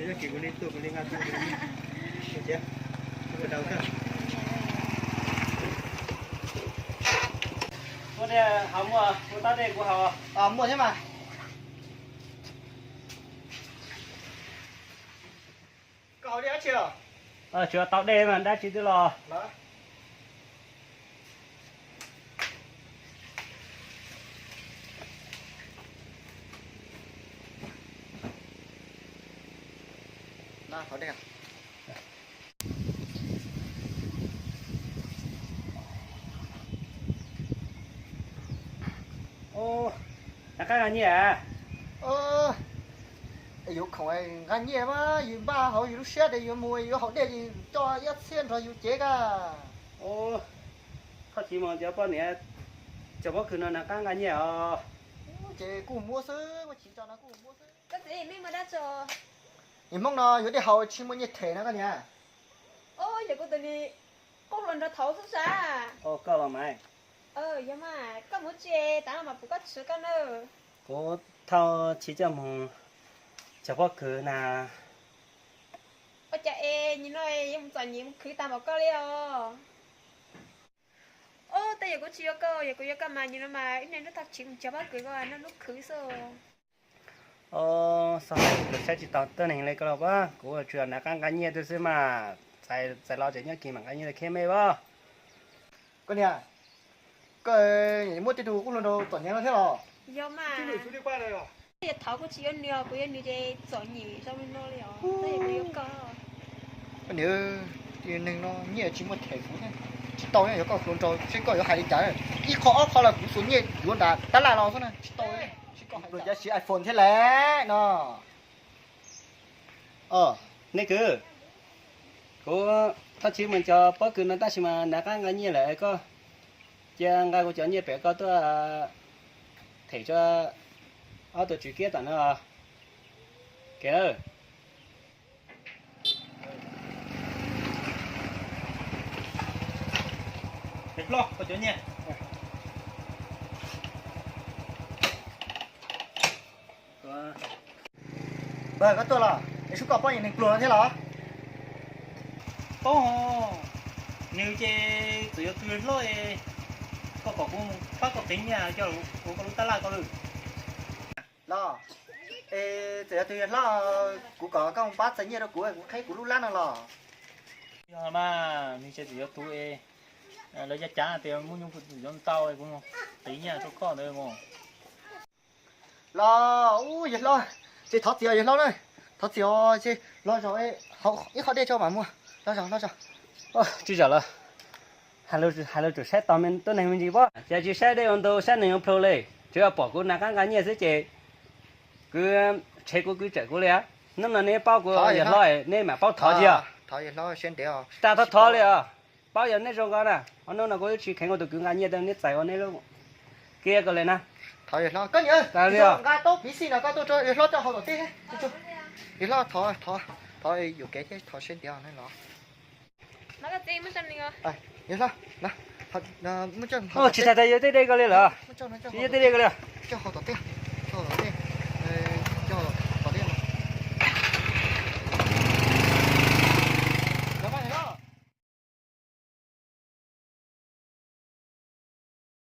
Ua li, haus muaj, muaj tau dej kuv haus. Muaj thiab mas. Koj haus dej dab tsi os? Tsuas tau dej mas dab tsi twb los. Nqa qab nqa nyiaj. Yuav khoom nqa nyiaj mas yus npaj hauv yus lub siab tias yuav mus yuav haus dej, coj ib txhiab nrog yus cev kag. Thauj Chiv Moos cov poj niam, cov pob kws no nqa qab nqa nyiaj os. Ces kuj muab xwb, ua chiv tso no kuj muab xwb. Koj txiv, nej muaj dab tsi? Niag Hmoob no yuav dej haus tsis muaj nyiaj them no koj niam. Yog kuv tus niag qub hluas nraug thaud xwb sas. Koj los mas. Yog mas koj mus tsi tas no mas puas koj tswv koj na? Kuv thauj Chiv coj mus cog pob kws na. Ua cas es nim no yuav mus txom nyem mus khwv tag npaum koj li os? Ub, tej yam kuv tsis yuav koj, yog kuv yuav koj mas nim no mas ib niaj hnub thauj Chiv mus cog pob kws, koj noj hnub khwv xwb. Xav hais kuv saib tsis taus tuab neeg li koj los as, kuv tsuas nqa qab nqa nyiaj xwb mas, txais los tseem nyob kis mam nqa nyiaj rau kheb mej as. Koj niam, koj muab tej tug qub hluas nraug txom nyem no thiab los? Yog mas. Yog thov kuv tsis yuav nws, kuv yuav nws ces txom nyem zoo li no li os. Koj niam, neeg no nyiaj tsis muaj them kuv thiab. Tsis tau, yog koj hluas nraug seb koj yuav hais li cas. Ib qho ob qho los kuv xuas nyiaj yuav nram tab laj los xwb na, tsis tau. Luag cov siv iPhone thiab lawm no. Nej kwv, kuv thauj Chiv mus cog pob kws no tab sis mas nqa qab nqa nyiaj lawm, koj cia nqa kuv cov nyiaj pem koj tuaj them rau ob tug tswv kiab tom no. Kev lawm. Koj tuaj los, es sub koj paub niag neeg pluag no thiab los? Paub hos, nws ces txawm yog tus hlob, koj kom kuv pab koj qiv nyiaj coj ua koj lub tab laj koj lawm. Los, es txawm yog tus hlob, kuv kom koj pab txais nyiaj rau kuv, kuv qheb kuv lub lab no los. Yog mas, nws ces txawm yog tus es lawv cav cav tias muaj nyuj yuav ntau, kuv qiv nyiaj rau koj ntawd mas. Los, ub, yawg hlob, ces thov txim os yawg hlob na, thov txim os, ces los zaum ib qho dej tso mam mus, los zaum, los zaum. Tsis zaum los, hais lus tsum saib tos tuab neeg me ntsis pob, ces tsis saib dej ua ntu saib neeg ua plhu li, tsuas yog pom kuv nqa qab nqa nyiaj xwb ces kwv tshev kuv kwv tsawm kuv li. Hnub no neb paub kuv yawg hlob neb mam paub thov tsis os. Tag thov thov li os. Paub yog neb zoo nkaus na, hnub no kuv twb tsis kheev ua tus kwv nqa nyiaj rau neb txais ua neb lub kiab ko li na. Thov yawg hlob, koj niam, nqa tau piv xij no koj tuaj rau yawg hlob coj hau tom teb. Yawg hlob, thov, thov yuam kev thiab thov siab ntev os los. Yawg hlob, tsis tas tas yuav tej dej ko li lawm. Tsis yuav tej dej ko li. Coj hau tom teb.